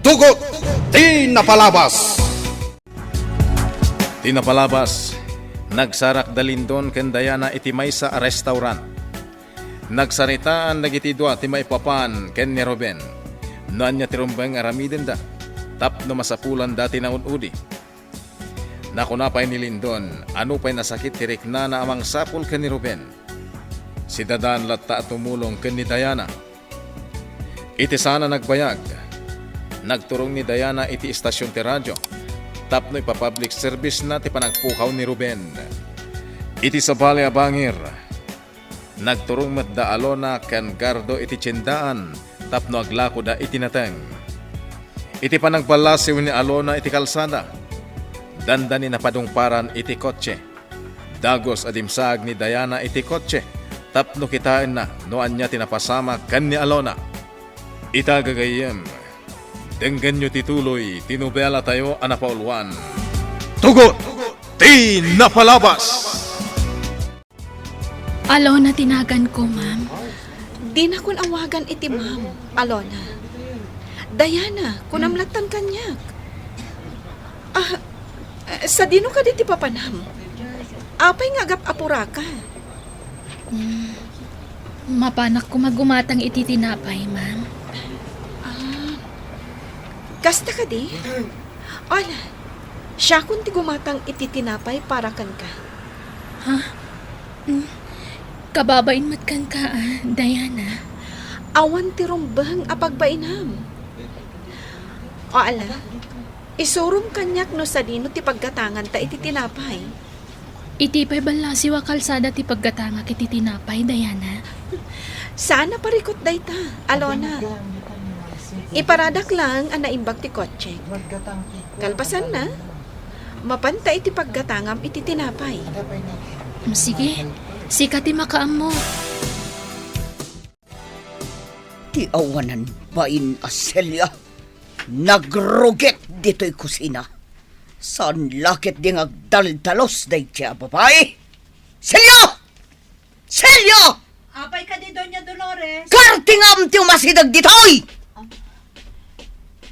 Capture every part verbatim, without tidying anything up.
Tugot ti napalabas. Ti napalabas, nagsarak da Lindon ken Diana iti maysa a restaurant. Nagsaritaan dagiti dua ti maipapan ken ni Ruben no ania ti rumbeng nga aramidenda tapno masapulanda ti naud-udi. Nakuna pay ni Lindon a nupay nasakit ti riknana a mangsapul ken ni Ruben, sidadan latta a tumulong ken ni Diana. Iti saan a nagbayag, nagturong ni Diana iti istasion ti radio tapno ipa-public service na ti panagpukaw ni Ruben. Iti sabali a bangir, nagturong met da Alona ken Gardo iti tiendaan tapno aglakoda iti nateng. Iti panagballasiw ni Alona iti kalsada, dandani napadungparan iti kotse. Dagus a dimsaag ni Diana iti kotse tapno kitaenna no ania ti napasamak ken ni Alona. Ita gagayyem, denggenyo ti tuloy ti nobelatayo a napauluan, Tugot ti Napalabas! Alona ti naganko, ma'am. Dinakon awagan iti ma'am, Alona. Diana, kunam lattan kaniak. Ah, sadino kadi ti papanam? Apay nga agap-apuraka? Mm, mapanak koma gumatang iti tinapay, ma'am. Ah, kasta kadi? Ala, siakon ti gumatang iti tinapay para kenka. Ha? Mm, kababain met kenka, ah, Diana. Awan ti rumbeng a pagbainam. O ala, isurom kaniak no sadino ti paggatanganta iti tinapay. Iti pay ballasiw a kalsada ti paggatangak iti tinapay, Diana. Saan a parikut dayta, Alona. Iparadak laeng a naimbag ti kotsek. Kalpasanna, mapanta iti paggatangam iti tinapay. Mm, sige, sika ti makaammo. Ti awanan bain a Celia, nagrugit ditoy kusina. Saan la ketdi nga agdaldalus daydiay a babai? Celia! Celia! Apay kadi, Doña Dolores? Kartingam ti umasideg ditoy!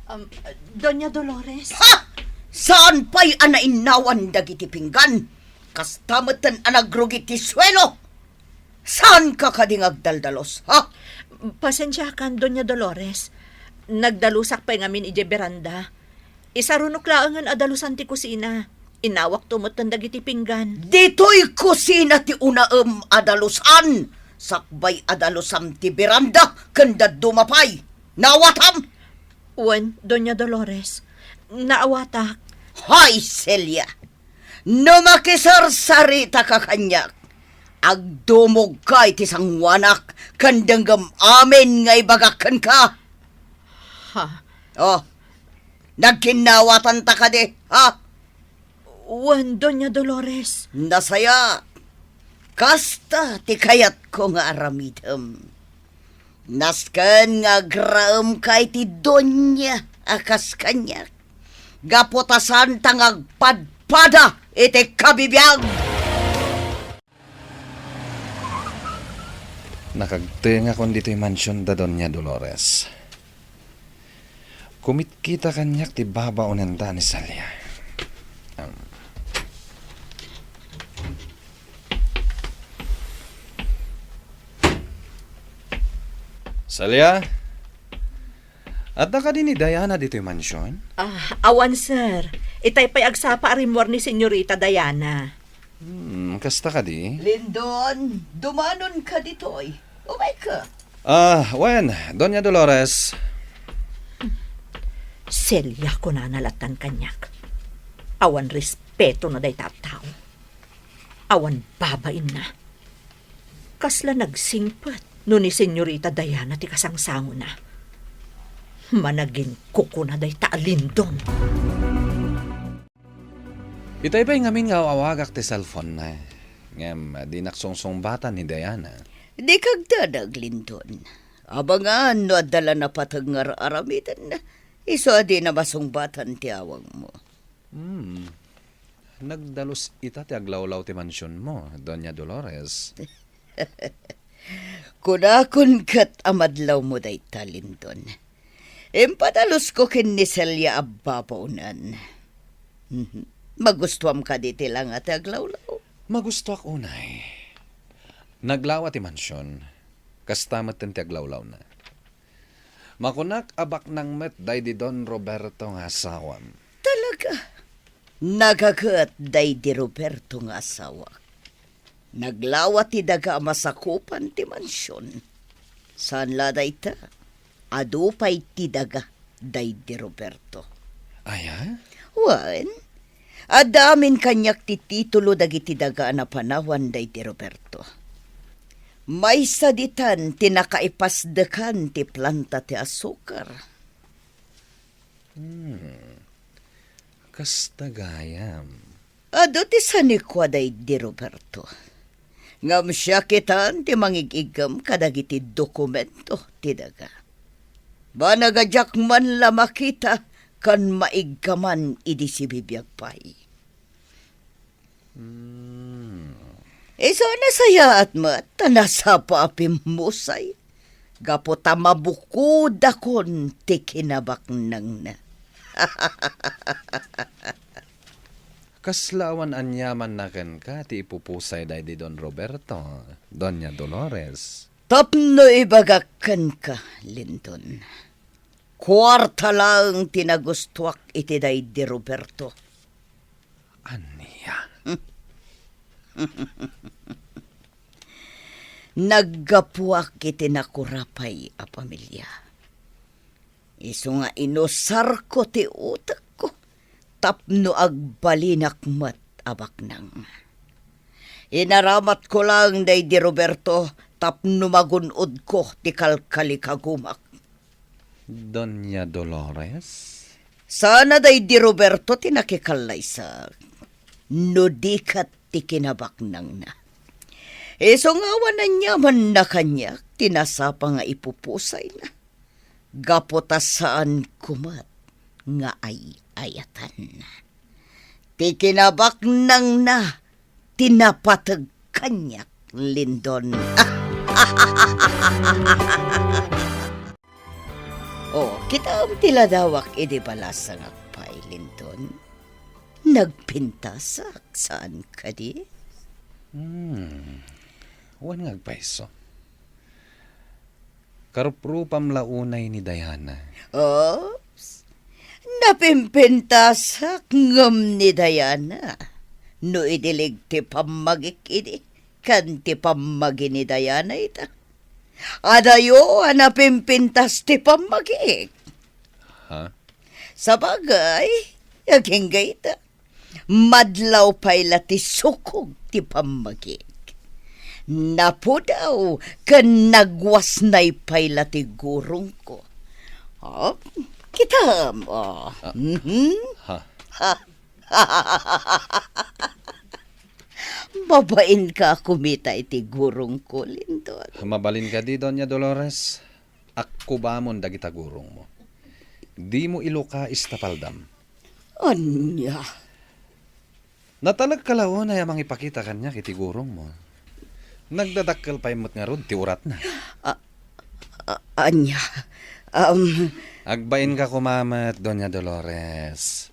Um, Doña Dolores? Ha! Saan pay a nainnawan dagiti pinggan? Kasta metten a nagrugit ti suelo! Saanka kadi nga agdaldalus, ha? Pasensiakan, Doña Dolores. Nagdalusak pay ngamin idiay beranda. Isarunok laengen a dalusan ti kusina. Innawakto metten dagiti pinggan. Ditoy kusina ti unaem a dalusan, sakbay a dalusam ti beranda ken dadduma pay. Naawatam? Wen, Doña Dolores. Naawatak. Hay, Celia! No makisarsarita ka kaniak, agdumogka iti sangoanak ken denggem amin nga ibagak kenka. Ha? Oh, nagkinnawatanta kadi, ha? Wen, Doña Dolores. Nasayaat. Kasta ti kayatko nga aramidem. Nasken nga agraemka iti doña a kas kaniak, gapu ta saanta nga agpadpada iti kabibiag. Nakagtengakon ditoy mansion da Doña Dolores. Kumitkita kaniak ti babaonenda ni Celia. Am. Celia? Adda kadi ni Diana ditoy mansion? Ah, awan, sir. Itay pay agsapa a rimmuar ni Senyorita Diana. Hmm, kasta kadi? Lindon, dumanonka ditoy. Umayka. Ah, wen, Doña Dolores. Celia, kunana lattan kaniak. Awan respetona dayta a tao. Awan babainna. Kasla nagsingpet no ni Senyorita Diana ti kasangsangona. Managinkukuna dayta a Lindon. Itay pay ngamin nga aw-awagak ti cellphone-na, ngem dinak sungsungbatan ni Diana. Dika agdadaglinton. Abangan no adda la napateg nga ar-aramiden, isu a dina masungbatan ti awagmo. Hmm. Nagdalus ita ti aglawlaw ti mansionmo, Doña Dolores. Kunakon ket a madlawmo dayta, Lindon. Impadalusko ken ni Celia a babawnen. Mhm. Magustuam kadi ti langa ti aglawlaw? Magustuak unay. Naglawa ti mansion. Kasta metten ti aglawlawna. Makunak a baknang met daydi Don Roberto nga asawam. Talaga? Nagaget daydi Roberto nga asawak. Naglawa ti daga a masakupan ti mansion. Saan la dayta, adu pay ti daga daydi Roberto. Aya? Wen, adda amin kaniak ti titulo dagiti daga a napanawan daydi Roberto. Maysa ditan ti nakaipasdekan ti planta ti asukar. Hmm. Kasta gayam. Adu ti sanikua daydi Roberto. Ngem siak itan ti mangig-iggem kadagiti dokumento ti daga. Banag a diak man la makita ken maiggaman idi sibibiag pay. Hmm. Isu a nasayaat met ta nasapa a pimmusay gapu ta mabukodakon ti kinabaknangna. Kasla awan aniamanna kenka ti ipupusay daydi Don Roberto, Doña Dolores? Tapno ibagak kenka, Lindon. Kuarta laeng ti nagustuak iti daydi Roberto. Ania? Naggapuak iti nakurapay a pamilia. Isu nga inusarko ti utekko tapno agbalinak met a baknang. Inaramatko laeng daydi Roberto tapno magun-odko ti kalkalikagumak. Doña Dolores? Saan a daydi Roberto ti nakikallaysak, no di ket ti kinabaknangna. Isu nga awan aniamanna kaniak ti nasapa nga ipupusayna. Gapu ta saanko met nga ay-ayatanna. Ti kinabaknangna ti napateg kaniak, Lindon. Oh, kitaem ti ladawak idi balasangak pay, Lindon. Nagpintasak, saan kadi? Hmm. Wen nga agpayso. Karuprupam la unay ni Diana. Oops. Napimpintasak ngem ni Diana. No idilig ti pammagik idi, ken ti pammagi ni Diana ita. Adayo a napimpintas ti pammagik. Ha? Sabagay, agingga ita. Madlaw pay la ti sukog ti pammagik. Napudaw ken nagwasnay pay la ti gurongko. Oh, kitam, oh. Ah. Mhm. Ha? Ha. Mabainka a kumita iti gurongko, Lindon. Mabalin kadi, Doña Dolores? Akkubamon dagita gurongmo. Dimo iluka ista paldam. Ania? Natalekka la unay a mangipakita kaniak iti gurongmo. Nagdadakkel pay met ngarud ti uratna. A-, a-, ania? Um, Agbainka koma met, Doña Dolores.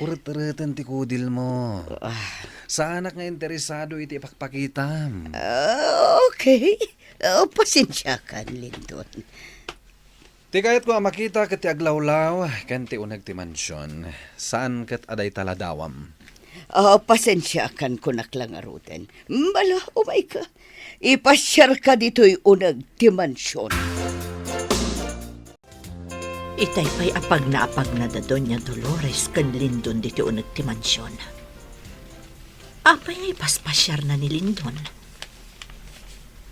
Kuret-reten ti kudilmo. Ah. Saanak nga interesado iti ipakpakitam. Ah, okay. Ah, pasensiakan, Lindon. Ti kayatko a makita ket ti aglawlaw ken ti uneg ti mansion. Saan ket a dayta ladawam. Ah, pasensiakan, kunak la ngaruden. Bala, umayka. Ipasiarka ditoy uneg ti mansion. Itay pay a pagna a pagna da Doña Dolores ken Lindon ditoy uneg ti mansion. Apay nga ipaspasiarna ni Lindon?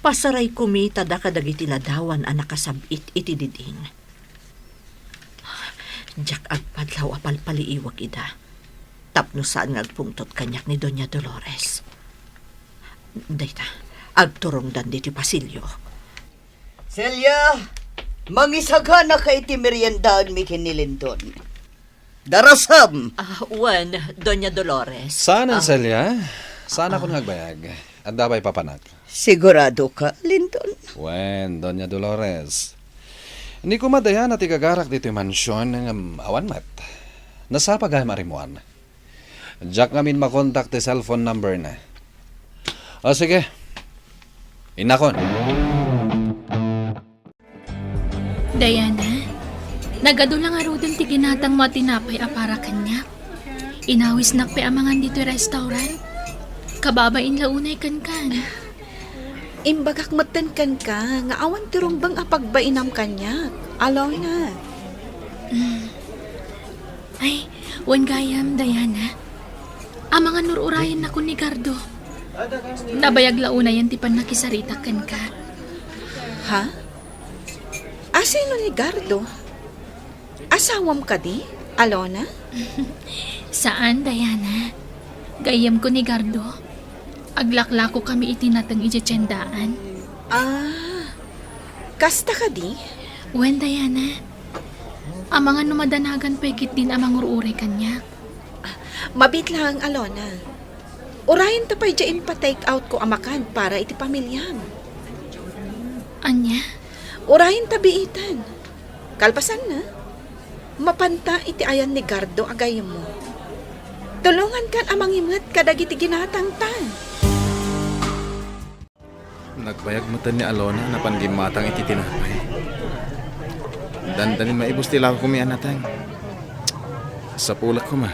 Pasaray kumitada kadagiti ladawan a nakasab-it iti diding. Diak agpadlaw a palpaliiwag ida tapno saan nga agpungtot kaniak ni Doña Dolores. Dayta, agturongdan ditoy pasilio. Celia, mangisaganaka iti meriendaanmi ken ni Lindon. Darasem! Ah, wen, Doña Dolores. Saan, ah, Celia? Saan ako nga agbayag? Adda pay papanak? Sigurado ka, Lindon? Wen, Doña Dolores. Ni koma Diana ti gagarak ditoy mansion, ngem awan met. Nasapa gayam a rimmuar. Diak ngamin makontak ti cellphone number na. O sige. Innakon. Diana, nagadu la ngaruden ti ginatangmo a tinapay a para kaniak. Inawisnak pay a mangan ditoy restaurant. Kababain la unay kenkan. Imbagak metten kenka nga awan ti rumbeng a pagbainam kaniak, Alona. Mm. Ay, wen gayam, Diana. Amangan ur-urayennakon ni Gardo. Nabayag la unayen ti pannakisaritak kenka. Ha? Asino ni Gardo? Asawam kadi, Alona? Saan, Diana. Gayyemko ni Gardo. Aglaklako kami iti nateng idiay tiendaan. Ah, kasta kadi? Wen, Diana. Amangan no madanagan pay ketdin a mangur-uray kaniak. Ah, mabiit laeng, Alona. Urayenta pay diay impa-take out ko a makan para iti pamiliam. Ania? Urayenta biiten. Kalpasanna, mapanta iti ayan ni Gardo a gayyemmo. Tulongankan a mangimet kadagiti ginatangta. Nagbayag metten ni Alona a napan gimmatang iti tinapay. Dandanin maibus ti lakomi a nateng. Sapulek koma.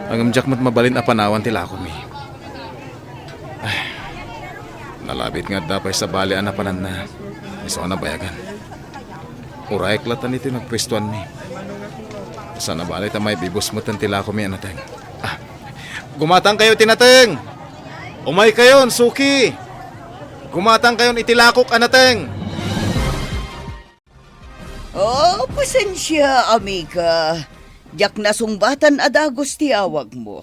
Ngem diak met mabalin a panawan ti lakomi. Ay, nalabit nga adda pay sabali a napananna. Isu a nabayagan. Urayek latta iti nagpuestuanmi. Saan a bale ta maibibus metten ti lakomi a nateng. Ah, gumatangkayo iti nateng! Umaykayon, suki! Gumatangkayon iti lakok a nateng! Oh, pasensia, amiga. Diak nasungbatan a dagus ti awagmo.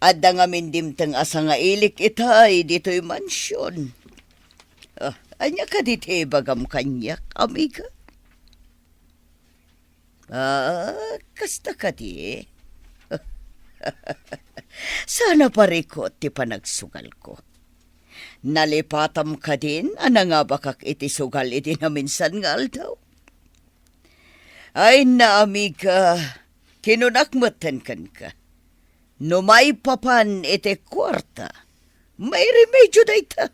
Adda ngamin dimteng a sangailik itay ditoy mansion. Ah, ania kadi ti ibagam kaniak, amiga? Ah, kasta kadi? Saan a parikut ti panagsugalko. Nalipatam kadin a nangabakak iti sugal idi naminsan nga aldaw? Ay, na, amiga, kinunak metten kenka. No maipapan iti kuarta, mairemedio dayta.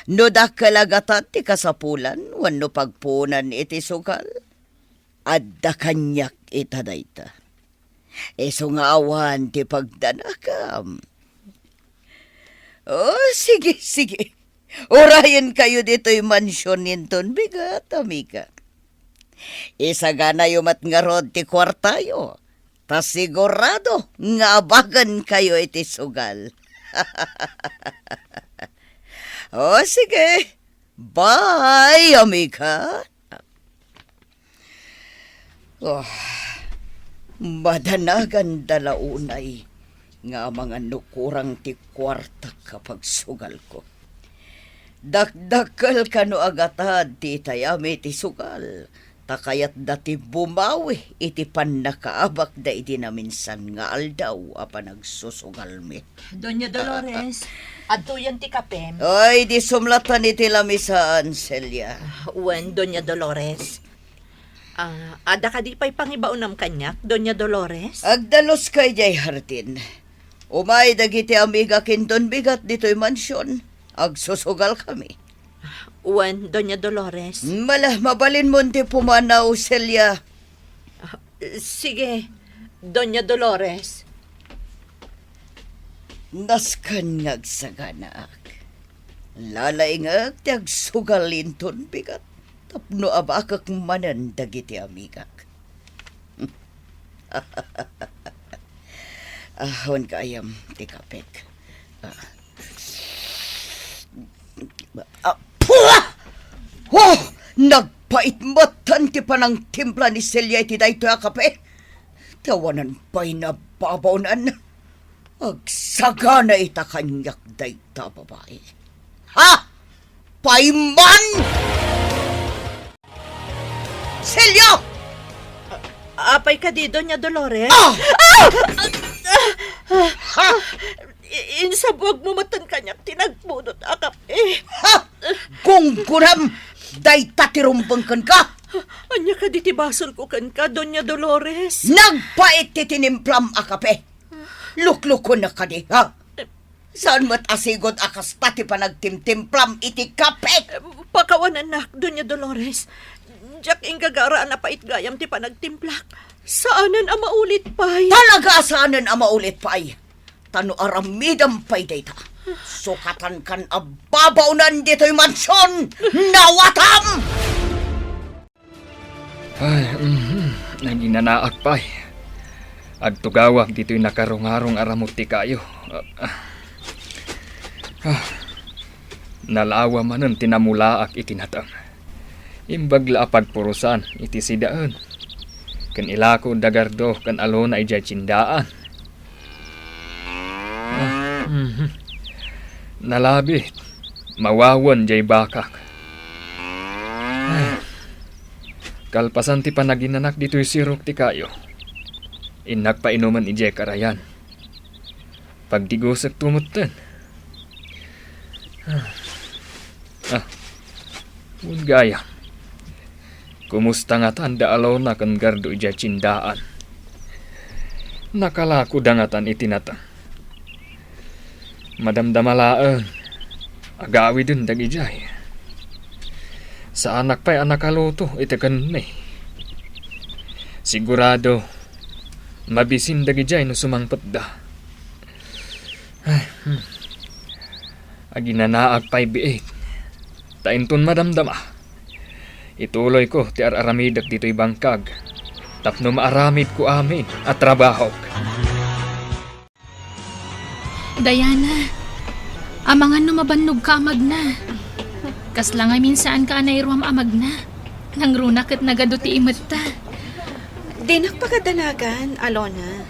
No dakkel a gatad ti kasapulan wenno pagpuonan iti sugal, adda kaniak ita dayta. Isu nga awan ti pagdanagam. Oh, sige, sige. Urayenkayo ditoy mansion inton bigat, amiga. Isaganayo met ngarud ti kuartayo, ta sigurado nga abagankayo iti sugal. O, sige. Bye, amiga. Oh, madanaganda la unay nga amangan no kurang ti kuartak a pagsugalko. Dakdakkel kano a gatad ti itayami ti sugal, ta kayatda ti bumawi iti pannakaabakda idi naminsan nga aldaw a panagsusugalmi. Doña Dolores, adtoyen ti kapem. Ay, di sumlatan iti lamisaan, Celia. Wen, Doña Dolores. Ah, adda kadi pay pangibaonam kaniak, Doña Dolores? Agdaluska idiay hardin. Umay dagiti amigak inton bigat ditoy mansion. Agsusugalkami. Wen, Doña Dolores. Mala, mabalinmon ti pumanaw, Celia. Ah, sige, Doña Dolores. Nasken nga agsaganaak. Lalaingek ti agsugal inton bigat tapno abakek manen dagiti amigak. Ah, awan kaayam ti kapek. Ah. Ah, pua! Oh, nagpait metten ti panangtimpla ni Celia iti daytoy a kape. Ti awanan pay nababaonan. Agsagana ita kaniak dayta a babai. Ha? Paiman! Celia! A-, apay kadi, Doña Dolores? Ah! Ah! Ha? I-, insabuagmo metten kaniak ti nagbunot a kape. Ha? Gunggonam! Dayta ti rumbeng kenka? Ania kadi ti basolko kenka, Doña Dolores? Nagpait ti tinimplam a kape. Luklukonak kadi, ha? Saan met a sigud a kasta ti panagtimtimplam iti kape? Pakawanennak, Doña Dolores. Diak inggagara a napait gayam ti panagtimplak. Saanen a maulit pay. Talaga a saanen a maulit pay. Ta no aramidem pay dayta, sukatankan a babaonan ditoy mansion. Nawatam! Ay, mhm. Naginanaak pay. Agtugawak ditoy nakarungarong a ramut ti kayo. Ah, ah. Ah. Nalawa manen ti namulaak iti nateng. Imbag la a pagpurusan iti sidaen ken ilako da Gardo ken Alona idiay tiendaan. Ah, mhm. Nalabit, mawawen diay bakak. Ay. Kalpasan ti panaginanak ditoy sirok ti kayo, innak painumen idiay karayan. Pagdigusekto metten. Ah. Ah. Wen gayam. Kumusta ngatan da Alona ken Gardo idiay tiendaan? Nakalakoda ngatan iti nateng. Madamdama laeng, agawiden dagidiay. Saanak pay a nakaluto iti kenni. Sigurado, mabisin dagidiay no sumangpetda. Ay, hmm. Aginanaak pay biit. Ta inton madamdama, ituloyko ti ar-aramidek ditoy bangkag tapno maaramidko amin a trabahok. Diana, amangan no mabannogka a magna. Kasla ngamin saanka a nairuam a magna. Nangruna ket nagadu ti imetta. Dinak pagadanagan, Alona.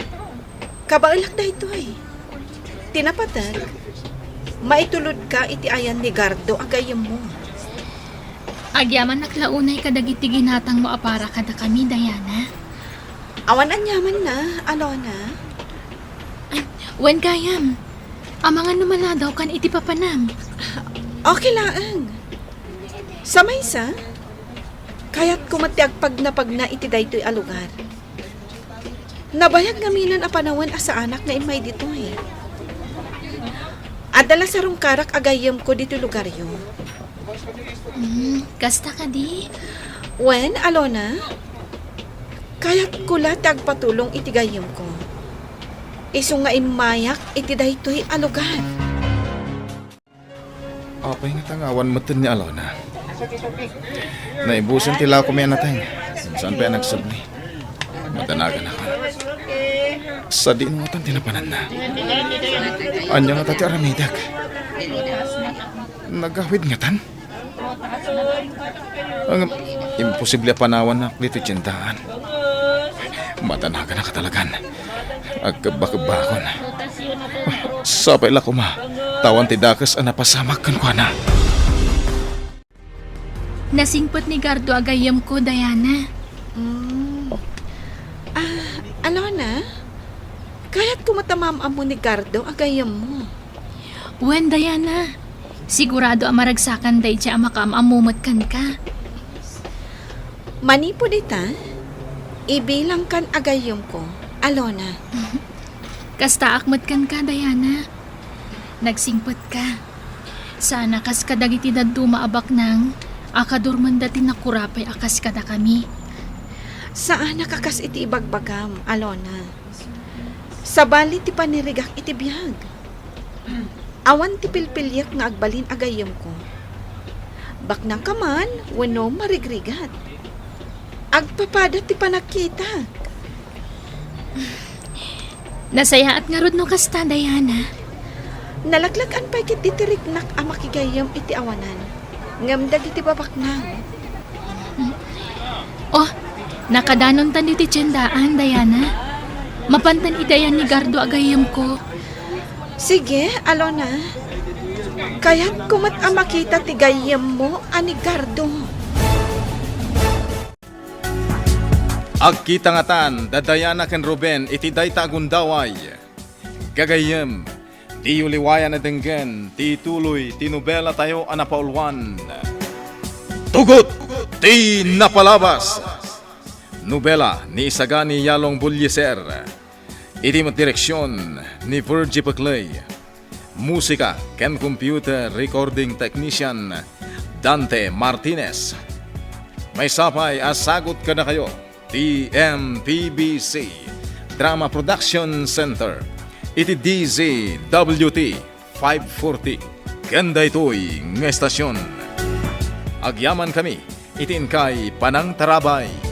Kabaelak daytoy. Ti napateg, maitulodka iti ayan ni Gardo a gayyemmo. Agyamanak la unay kadagiti ginatangmo a para kadakami, Diana. Awan aniamanna, Alona. Ay, wen gayam. Amangan no maladawkan iti papanam. Okay laeng. Sa maysa, kayatko met ti agpagnapagna iti daytoy a lugar. Nabayag ngaminen a panawen a saanak nga immay ditoy. Adda la sarungkarak a gayyemko ditoy lugaryo. Hmm, kasta kadi? Wen, Alona, kayatko la ti agpatulong iti gayyemko. Isu nga immayak iti daytoy a lugar. Apay nga tangawan metten ni Alona? Naibusen ti lakomi a nateng. Saan pay a nagsubli? Madanaganak. Sadino ngatan ti napananna? Ania ngata ti aramidek? Nagawid ngatan? Ngem, imposible a panawannak ditoy tiendaan. Madanaganak a talagan. Agkebbakebbakon. Sapay la koma, ta awan ti dakes a napasamak kenkuana. Nasingpet ni Gardo a gayyemko, Diana. Mm. Ah, Alona, kayatko met a maam-ammo ni Gardo a gayyemmo. Wen, Diana, sigurado a maragsakan daydiay a makaam-ammo met kenka. Manipud ita, ibilangkan a gayyemko, Alona. Kastaak met kenka, Diana. Nagsingpetka. Saan a kas kadagiti dadduma a baknang a kadurmenda ti nakurapay a kas kadakami. Saanak a kas iti ibagbagam, Alona. Sabali ti panirigak iti biag. Awan ti pilpiliek nga agbalin a gayyemko. Baknangka man wenno marigrigat. Agpapada ti panagkitak. Nasayaat ngarud no kasta, Diana. Nalaglag-an pay ketdi ti riknak a makigayyem iti awanan. Ngem dagiti babaknang. Oh, nakadanontan ditoy tiendaan, Diana. Mapantan iti ayan ni Gardo a gayyemko. Sige, Alona. Kayatko met a makita ti gayyemmo a ni Gardo. Agkita ngatan da Diana ken Ruben iti dayta a gundaway. Gagayyem, diyo liwayan a denggen ti ituloy ti nobelatayo a napauluan, Tugot! Inapalabas! Nobela ni Isagani Yalong Bullieser. Iti met direksion ni Virgie Pecley. Musika ken computer recording technician, Dante Martinez. Maysa pay a sagut kadakayo ti M P B C Drama Production Center iti D Z W T five forty. Ken daytoy nga estasion, agyamankami iti inkay panangtarabay.